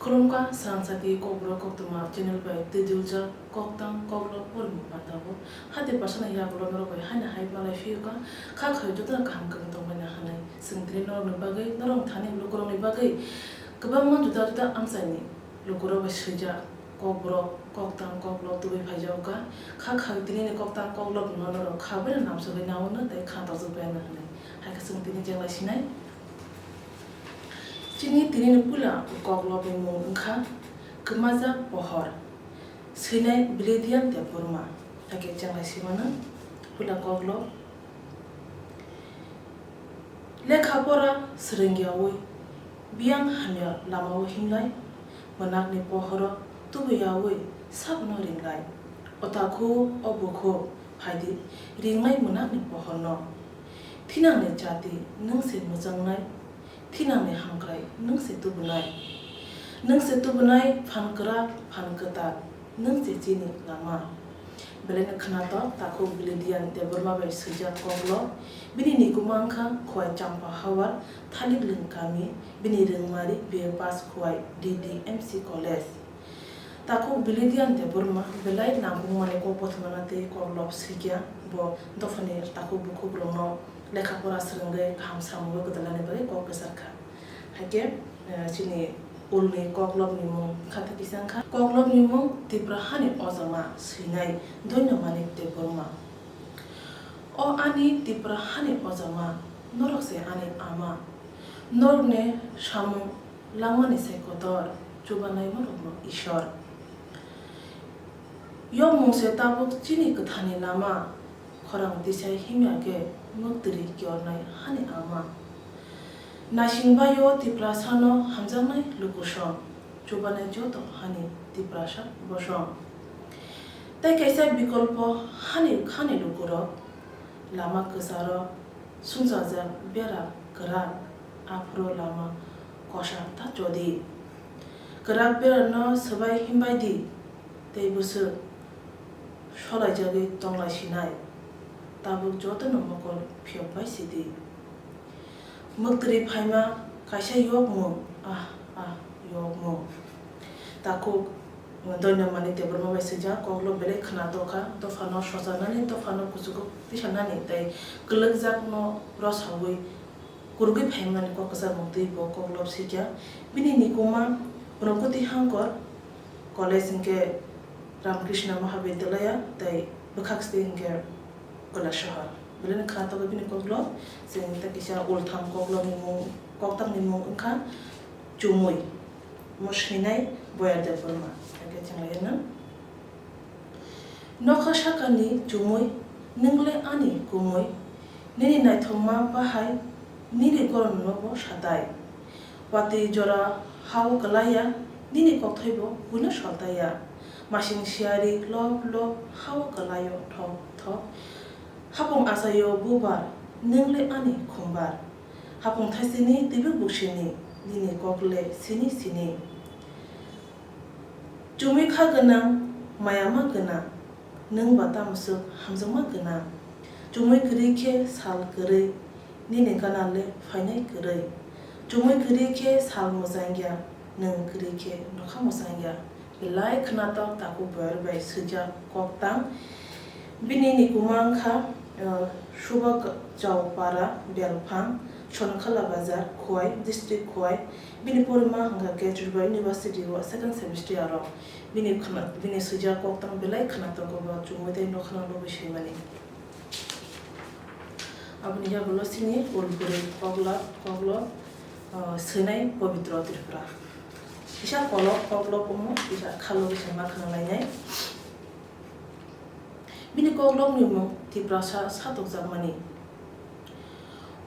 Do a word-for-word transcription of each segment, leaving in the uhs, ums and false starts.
Khulumkha, srang sati Kokborok Koktwma channel bai twiduljak koktang koklo porimung panda bo. Hati pasana yagulo norok bai haino hai malai phiyokha, kha khawi jotono kaham kwrwng tongbaina hwnwi. Chwng tini norokni bagwi, norok thani lukurokni bagwi kwbangma juda juda amchaini lukurok bai swijak kokborok koktang koklo tubui phaijakha. Kha khawi tinini koktang koklo no norok khabaino namsogwi naono tei kha tojokbaino hwnwi. Hai khe chwng tini jenglai sinai. Chini tinini puila koklopni mung wngkha Kwmajak Pohor, swinai Brilliant Debbarma. Hakhe chenglai simano puila koklo. Lekha pora swrwngyawi, biyang hamya lamao himlai, mwnakni pohoro tubuyawi sabono ringlai. O takhuk, o bukhuk, phaidi, ringlai mwnakni pohorno. Thinangni jati nwng se mwchangnai, thinangni hamkrai nwng se tubunai. Nwng se tubunai phan kwrak, phan kwtal, nwng se chini lama. Belaino khwnatok takhuk Brilliant Debbarma bai swijak koklo. Bini nikuma wngkha Khowai Champa Hawar, Thaliklwng kami, bini rwngmari B A pass Khowai D D M C College. Takhuk Brilliant Debbarma belai nangkukmani kok bothomano tei koklop swikya. Bo dophani takhuk bukhukrokno lekha pora swrwngwi kaham samungwi gwdalnani bagwi kok kwchar kha. Hakhe, eh, chini ulni koklopni mung kha tei kisa wngkha. Koklopni mung Tipra hani ojama swinai Doino Manik Debbarma. O ani Tipra hani ojama, norok se ani ama. Norokni samung langmani sai kotor, chubanai norokno Ishwar. Yokmung se tabuk chini kwthani lama, khorang tisai himya khe mwktwrwi kiyornai hani ama. Naisingbai o Tiprasano hamjaknai lukusong, chubanai joto hani Tiprasa bosong. Tei kaisa bikolpo hani khani lukurok, lama kwcharo sumchajak bera kwrak, aphuru lama kosa ta chodi. Kwrak berano swbai himbai di, tei bwswk solaijagwi tonglai sinai, tabuk jotono mokol phiyokbai sidi. Mwktwrwi phaima kaisa yokmung, ah, ah, yokmung. Takhuk Doino Manik Debbarma bai swijak koklo belai khwnatok kha, dophano socharnani, dophano kuchugo tisanani tei kwlwkjakno rwsawi kurugwi phaimani kok kwchar mung twi bo koklop swikya. Bini nikuma Unokoti Hangkor College hwnkhe Ramakrishna Mahavidyalaya tei bwkhak side hwnkhe Kailasahar. Belai no khwnatok bini koklo, chwng tei kisa ultham koklopni mung, koktangni mung wngkha Chumui. Mo swinai Boyar Debbarma. Hakhe chwng lai no. Nokha sakani Chumui, nwng le ani kumui, nini naithokma bahai, nini goron no bo satai. Watwi jora ha-o kwlaiya, nini kokthai bo buino saltaiya. Masing siyari lop lop ha-o kwlaio thok thok. Hapung achaio bubar, nwng le ani khumbar. Hapung thaisini twibo buksini, nini kok le sini sini. Chumui kha gwnang, maya ma gwnang, nwng ba tamo swk hamjakma gwnang. Chumui kwrwi khe sal kwrwi, nini gana le phainai kwrwi. Chumui kwrwi khe sal mwchangya, nwng kwrwi khe nokha mwchangya. Belai khwnatok takhuk Boyar bai swijak koktang. Bini nikuma wngkha, eh, Subak Chaupara, Belphang, Sonkhala Bazar, Khowai, District Khowai. Bini porima hwnkha khe Tripura University o second semester aro. Bini khwna-, bini swijak koktang belai khwnatok bo chumui tei nokha no lobwi swimani. Aboni yagulo sini ulburi koklo, koklo, ah, swinai Pabitra Tripura. Kisa kolok, koklo kumu, kisa khalo kisa ma khna lainai. Bini koklopni mung Tiprasa satokjakmani.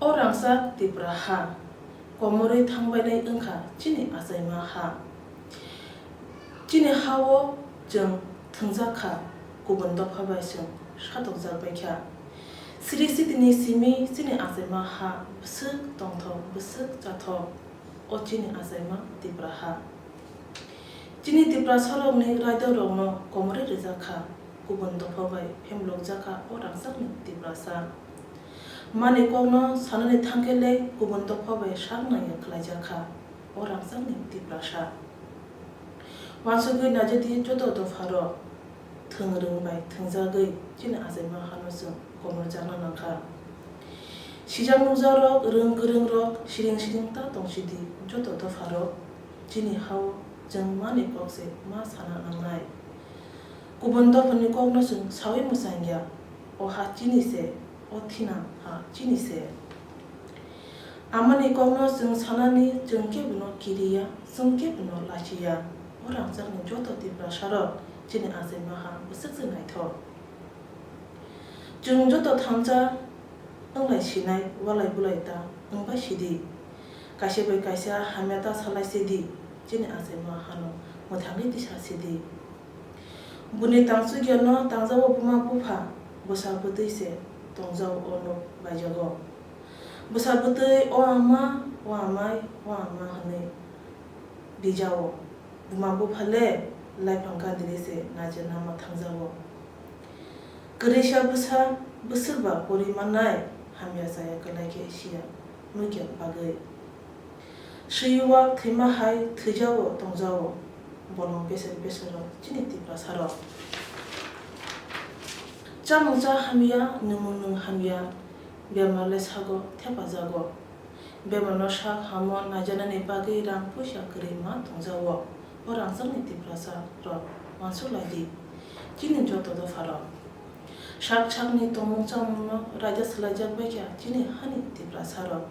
O rangchak Tipra ha, komorwi thangbainai wngkha chini achaima ha. Chini ha-o chwng thwngjak kha, kubun dopha bai chwng satokjak bai kha. Sri sitini simi chini achaima ha bwswk tongthok, bwswk chathok, o chini achaima Tipra ha. Chini Tiprasarokni raidorokno komorwi rijak kha, kubun dopha bai phemlokjak kha o rangchakni Tiprasa. Mani kokno sanani thangkhe le kubun dopha bai sak nangya khlaijak kha o rangchakni Tiprasa. Uansugwi naidi joto dopharok, thwng rwng bai thwngjagwi chini achaima hano chwng komorjakna nangkha. Sijak nukjakrok, rwng kwrwngrok siring siring ta tongsidi joto dopharok, chini hao chwng mani kok se ma sana nangnai. Kubun dophani kokno chwng saui mwchangya, o ha chini se, o thinang ha chini se. Amani kokno chwng sanani chwng kebono kiriya, chwng kebono lachiya. O rangchakni joto Tiprasarok chini achaima ha bwswk se naithok. Chwng joto thansa wnglai sinai, walai bulai ta wngbai sidi. Kaisa bai kaisa hamya ta salai sidi, chini achaima hano mwthangwi tisa sidi. Buni tangchukya no tangjago buma bupha, bwsa bwtwi se tongjago o nuk baijago. Bwsa bwtwi o ama, o amai, o ama hwnwi bijao. Buma bupha le laiphang gandili se naijak nama thangjago. Kwrwisa bwsa bwswk ba pori mannai, hamya chaya kwlai khe siya nukya bagwi. Swiwa thwima hai thwijago tongjao bolong beser beserrok chini Tiprasarok. Chamung cha hamya, nwngmung nwng hamya, bemar le sago thepajago. Bemarno sak hamo naijaknani bagwi rang puisa kwrwi ma tongjao. O rangchakni Tiprasarok uansuk lai di, chini joto dopharok. Sak sakni tongmung chamungno raida swlaijak baikha chini hani Tiprasarok.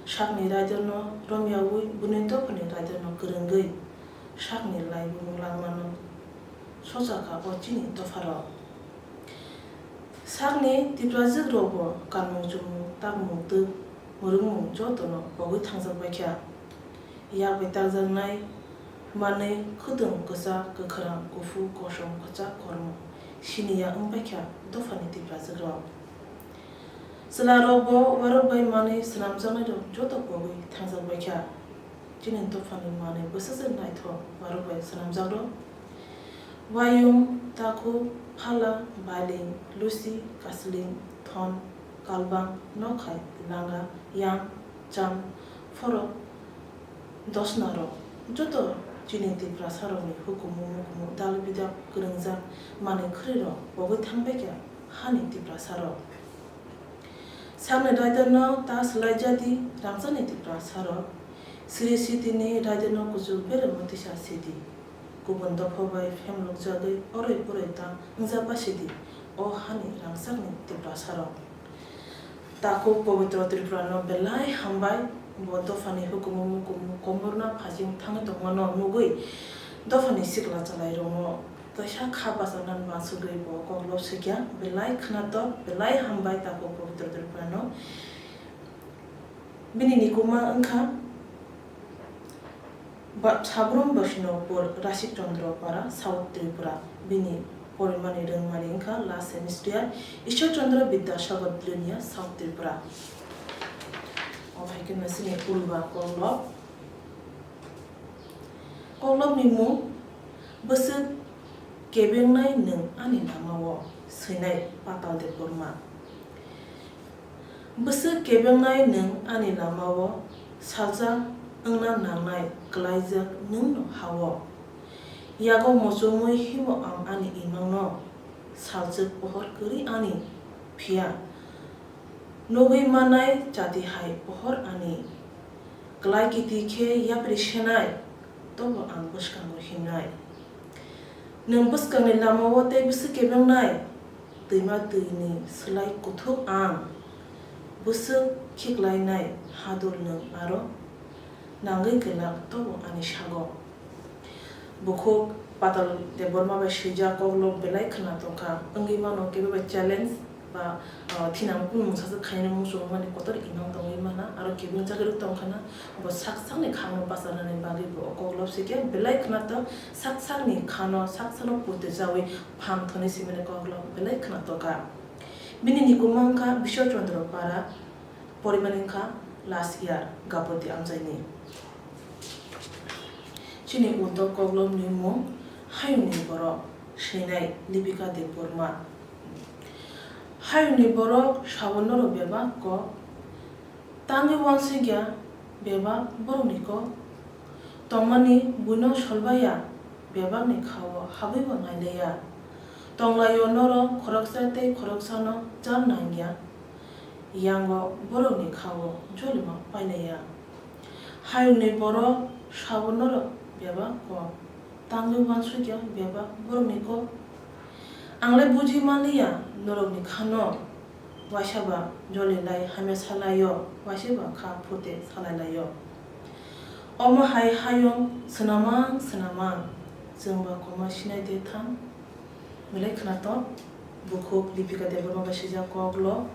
Sakni raidano romyaui buni dophani raidano kwrwngwi sakni laibumung langmano sochakha o chini dopharok. Sakni Tiprajwkrokbo kanmung chumung, takmung twk, mwrwkmung jotono pogwi thangjak baikha. Yak bai takjaknai manwi khwtwng, kwchak, kwkhrang, kuphur, kosom, kwchak, kormo siniya wngbaikha dophani Tiprajwkrok. Chwlarokbo uarok bai manwi swnamjaknairok joto pogwi thangjak baikha. Chini dophani manwi bwswk se naithok uarok bai swnamjakrok. Wayung, takhuk, phala, bailing, lusi, kasling, thon, kalbang, nokhai, langa, yang, cham, phorok, dosnarok, joto chini Tiprasarokni hukumu mukumu dal bidal kwrwngjak manwi khwrwirok pogwi thangbaikha hani Tiprasarok. Sakni raidano ta swlai jadi rangchakni Tiprasarok, siri sitini raidano kuchuk beremo tisa sidi. Kubun dopha bai phemlokjagwi oroi poroi ta wngjakba sidi o hani rangchakni Tiprasarok. Takhuk Pabitra Tripurano belai hambai, bo dophani hukumu mukumu komorna phajing thangwi tongmano nugwi dophani sikla chalairokno kaisa kha bachanani uansugwi bo koklop swikha. Belai khwnatok, belai hambai takhuk Pabitra Tripurano. Bini nikuma wngkha Ba-, Sabrum Basino Pur, Rasik Chandra Para, South Tripura. Bini porimani rwngmani wngkha last semester, Ishwar Chandra Vidyasagar Dulunia, South Tripura. O hai khe no sini ulba koklop. Koklopni mung, bwswk kebengnai nwng ani lamao, swinai Patal Debbarma. Bwswk kebengnai nwng ani lamao, salsa wngna nangnai klaijak nwngno hao. Yago muchungwi himo ang ani imangno, salchwk pohor kwrwi ani, phiya nugwi mannai chati hai pohor ani. Klai kiti khe yapri senai, tobo ang bwskango himnai. Nwng bwskangni lamao tei bwswk kebengnai, twima twini swlai kuthuk ang. Bwswk khiklainai hadul nwng aro nangwi kwlak tobo ani sago. Bukhuk Patal Debbarma bai swijak koklop belai khwna tongkha, wngwi mano kebo bai challenge ba, ah, thinang kunu mungsa se khainani muchungmani kotor imang tongwi mana, aro kebo chakri tongkhana, bo sak sakni khangno bachanani bagwi bo koklop sikhe belai khwna tong, sak sakni khano sak sakno pute chawi phang thoni simani koklop belai khwna tongkha. Bini nikuma wngkha Bishwa Chandra Para, porimani wngkha last year Gapoti amchaini. Chini utok koklopni mung Hayungni borok, swinai Lipika Debbarma. Hayungni borok sao norok bebak kok, tangwi uansukya bebak borokni kok. Tongmani buino solbaya, bebakni khao habwibo nailaiya. Tonglaio norok khoroksa tei khoroksano chal nangya, yango borokni khao jolima pailaiya. Hayungni borok sabo norok bebak kok, tangwi uansukya bebak borokni kok. Anglai buji manliya norokni khano, waisa ba joli lai hamya salaio, waisa ba kha phute salai laio. Omo hai hayung swnamang swnamang, chwng ba koma sinai de thang. Belai khwnatok, bukhuk Lipika Debbarma bai swijak koklop.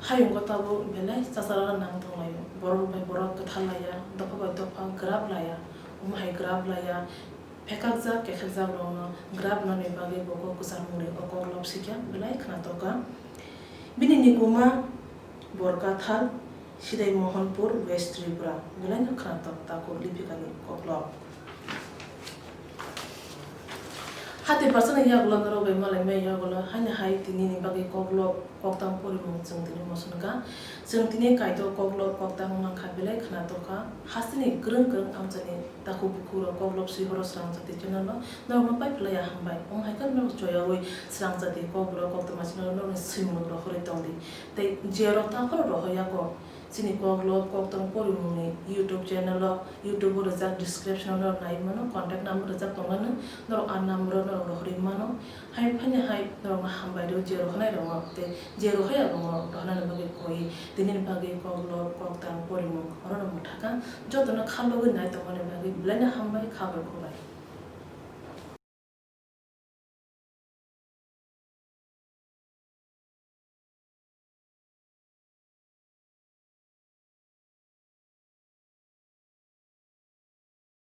Hayungo tabuk belai chacharana nang tonglaio. Borok bai borok kwthar laiya, dopha bai dopha grab laiya, omo hai grab laiya. Phekakjak, kekhakjak rokno grab nani bagwi bo kok kwchar mungni o koklop sikya belai khwnatok kha. Bini nikuma Borkathal, Sidai Mohanpur, West Tripura, belai no khwnatok takhuk Lipikani koklop. Hati parsani yagulo norok bai malai mai yagulo, haini hai tini ni bagwi koklop koktang porimung chwng tini moson kha. Chwng tini Kaitor koklop koktang mankha belai khwnatok kha. Hasteni kwrwng kwrwng amchaini takhuk bukhuk rok koklop swi horo Srang Jati channel o norokno pai phlai ya hambai. Omo hai khe norok choyaui Srang Jati kokborok koktwma channel o norokni swimung rohorwi tongdi. Tei je rok takhoro rohorya kok, chini koklop koktang porimungni YouTube channel o, YouTube o rijak, description o norok nai mano, contact number rijak tongmano, norok a number o norok rohorwi mano. Hai phani hai norokno hambai rw je rohornai rokno tei je rohorya rokno rohornani bagwi koi, tini ni bagwi koklop koktang porimung orono mwthakha. Jotono khalogwi nai tongmani bagwi belai no hambai, kha bai khulai.